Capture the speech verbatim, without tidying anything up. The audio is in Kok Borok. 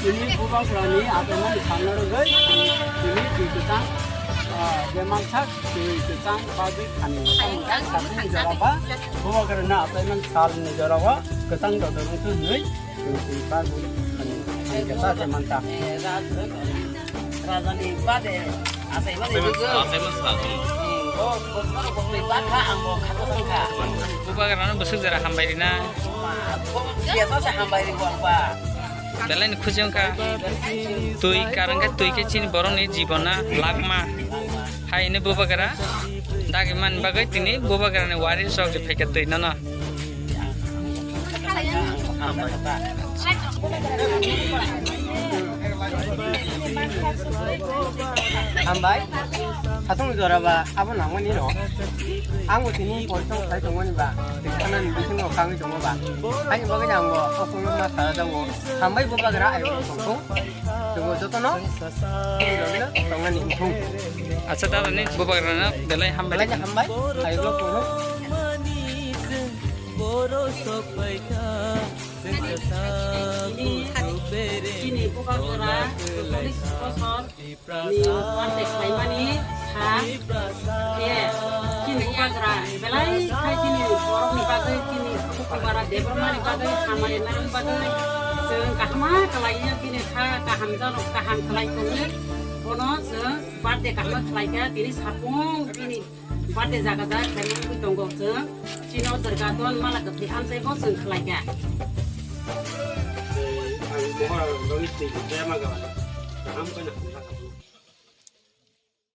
Tini bubagrani achaimani salna rwgwi tini twi kwchang, ah, je mansak twi kwchang bagwi khani. Sakni jora ba bubagrani achaimani salni jora o kwchang dodorwng khe hwnwi twi bagwi khani. Khani khe ta je manta. Rajani bade, achaimani rwgwi. Achaimani sal. Hmm, o bosmaro bosmai bakha, ang bo khakosong kha. Bubagrano bwswk jora hambai rina. Ma, bo siyasa se hambai ri bo ang ba. Belai ni khusi wngkha. Twi karang khe twi khe chini borokni jibon na lakma. Hai hwnwi bubagra dagi man bagwi tini bubagrani waris rok je phaikha twi nono. Hambai, satung jora ba abo nangmani no. Ang bo tini porison khai tongmani ba, tini khana ni bisingo kangwi tongo ba. Ani bagwi ang bo o kungno ma sa jago. Hambai bubagra ayo tongthung. Jogo jotono, tongmani wngthung. Acha dada ni bubagrano belai hambai. Belai hambai, ayo tongthung. Chini bubagra, cholish bosor ni birthday khlaimani sa, ye, chini bubagra, belai khai chini borokni bagwi, chini Bubagra Debbarmani bagwi, hamari nani bagwi, chwng kaham khlaiya, chini kha kaham jano kaham khlai tongwi, bono chwng birthday kaham khlaikha, tini sapung chini birthday jaga jaga khlaimani wngwi tongo chwng. Chini o Durga don mala kwthwi amchai bo chwng khlaikha. Ang mohor rogwi twi jaya ma gana. Kaham khe na hamjakha.